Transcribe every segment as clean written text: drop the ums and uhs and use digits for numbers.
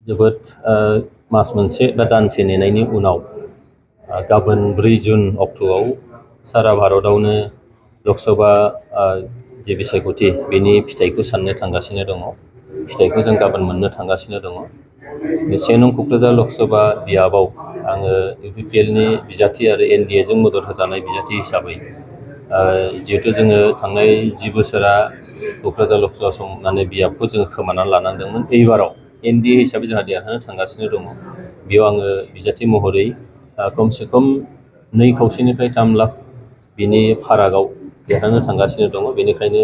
जोबोद मास मोनसे बा दानसे नेनायनि उनाव गाबोन 4 जुन अक्ट'आव सारा भारतआवनो लकसभा जे बिसायख'थि बेनि फिथाइखौ साननो थांगासिनो दङ। फिथाइखौ जों गाबोन मोननो थांगासिनो दङ। 1 नं क'क्राझार लकसभा बियाबाव आङो UPPLनि बिजाथि आरो NDAजों मदद होजानाय बिजाथि हिसाबै जिहेतु जोङो थांनाय 10 बोसोरा क'क्राझार लकसभा माने बियाबखौ जोङो खोमानानै लानांदोंमोन। एबाराव NDA हिसाबै जोंहा देरहानो थांगासिनो दङ। बेयाव आङो बिजाथि महरै खमसे खम 2.5 3 लाख बिनि फारागाव देरहानो थांगासिनो दङ। बेनिखायनो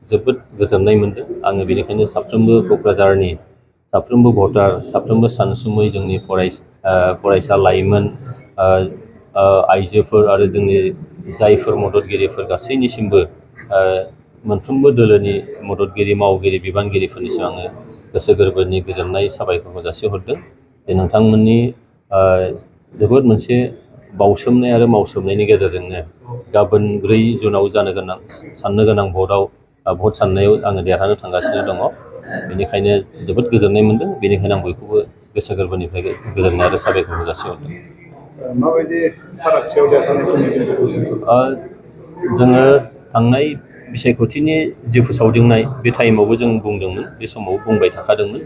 जोबोद गोजोननाय मोनदों। आङो बेनिखायनो साफ्रोमबो क'क्राझारनि साफ्रोमबो भटार, साफ्रोमबो सानसुमै जोंनि फरायसा लाइमोन, आइजोफोर आरो जोंनि जायफोर मददगिरिफोर गासैनिसिमबो मोनफ्रोमबो दोलोनि मददगिरि, मावगिरि, बिबानगिरिफोरनिसिम आङो गोसो गोरबोनि गोजोननाय साबायखरखौ जासिहरदों। जे नोंथांमोननि जोबोद मोनसे बावसोमनाय आरो मावसोमनायनि गेजेरजोंनो गाबोन 4 जुनाव साननो गोनां भट साननायाव आङो देरहानो थांगासिनो दङ। बेनिखायनो जोबोद गोजोननाय मोनदों। बेनिखायनो आं बयखौबो गोसो गोरबोनिफ्राय गोजोननाय आरो साबायखरखौ जासिहरदों। माबायदि फारागथियाव देरहानायखौ नुदों? जोङो थांनाय बिसायख'थिनि जि फोसावदिंनाय बे टाइमावबो जों बुंदोंमोन, बे समाव बुंबाय थाखादोंमोन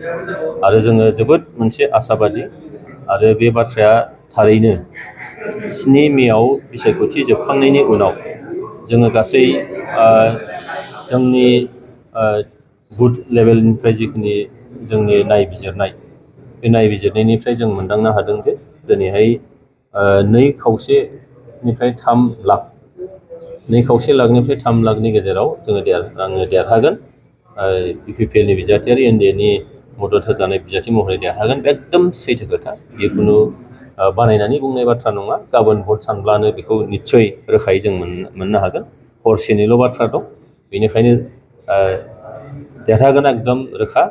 आरो जोङो जोबोद मोनसे आसाबादि आरो बे बाथ्राया थारैनो 7 मेआव बिसायख'थि जोबखांनायनि उनाव जोङो गासै जोंनि बुथ लेभेलनिफ्राय जिखिनि जोंनि नायबिजिरनाय, बे नायबिजिरनायनिफ्राय जों मोनदांनो हादों जे दिनैहाय 2.5 3 लाख 2.5 लाखनिफ्राय 3 लाखनि गेजेराव आङो देरहागोन। UPPLनि बिजाथि आरो NDAनि मदद होजानाय बिजाथि महरै देरहागोन। बे एकदम सैथो खोथा। बेखुनु बानायनानै बुंनाय बाथ्रा नङा। गाबोन भट सानब्लानो बेखौ निस्सय रोखायै जों मोननो हागोन। हरसेनिल' बाथ्रा दं। बेनिखायनो देरहागोन एकदम रोखा।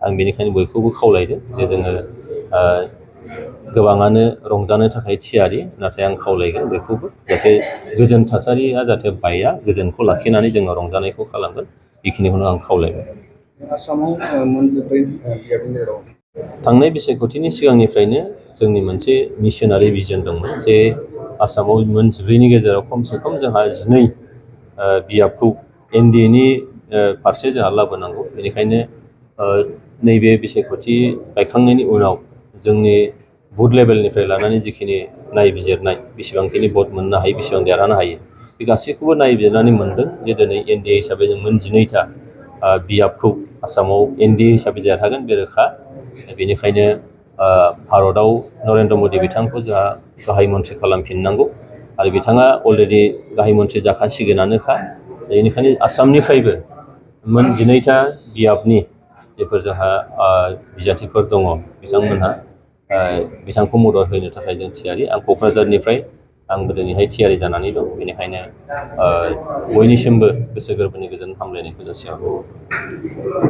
आं बेनिखायनो बयखौबो खावलायदों जे जोङो गोबाङानो रंजानो थाखाय थियारि, नाथाय आं खावलायगोन बयखौबो जाहाथे गोजोन थासारिया जाहाथे बाया, गोजोनखौ लाखिनानै जोङो रंजानायखौ खालामगोन। बेखिनिखौनो आं खावलायबाय। आसामाव मोनजोब्बाय बियाबनि गेजेराव थांनाय बिसायख'थिनि सिगांनिफ्रायनो जोंनि मोनसे मिशनारि भिजन दंमोन जे आसामाव मोन 14नि गेजेराव खमसे खम जोंहा 12 बियाबखौ NDAनि फारसे जोंहा लाबोनांगौ। बेनिखायनो नैबे बिसायख'थि गायखांनायनि उनाव जोंनि बुथ लेभेलनिफ्राय लानानै जिखिनि नायबिजिरनाय, बेसेबांखिनि भट मोननो हायो, बेसेबां देरहानो हायो, बे गासैखौबो नायबिजिरनानै मोनदों जे दिनै NDA हिसाबै जों मोन 12था बियाबखौ आसामाव NDA हिसाबै देरहागोन, बे रोखा। बेनिखायनो भारतआव नरेन्द्र मदि बिथांखौ जोंहा गाहाय मन्थ्रि खालामफिननांगौ आरो बिथाङा अलरेडि गाहाय मन्थ्रि जाखासिगोनानोखा। बेनिखायनो आसामनिफ्रायबो मोन 12था बियाबनि जेफोर जोंहा बिजाथिफोर दङ, बिथांमोनहा बिथांखौ मदद होनो थाखाय जों थियारि। आं क'क्राझारनिफ्राय आंबो दिनैहाय थियारि जानानै दं। बेनिखायनो बयनिसिमबो गोसो गोरबोनि गोजोन हामलायनायखौ जासिहरबाय।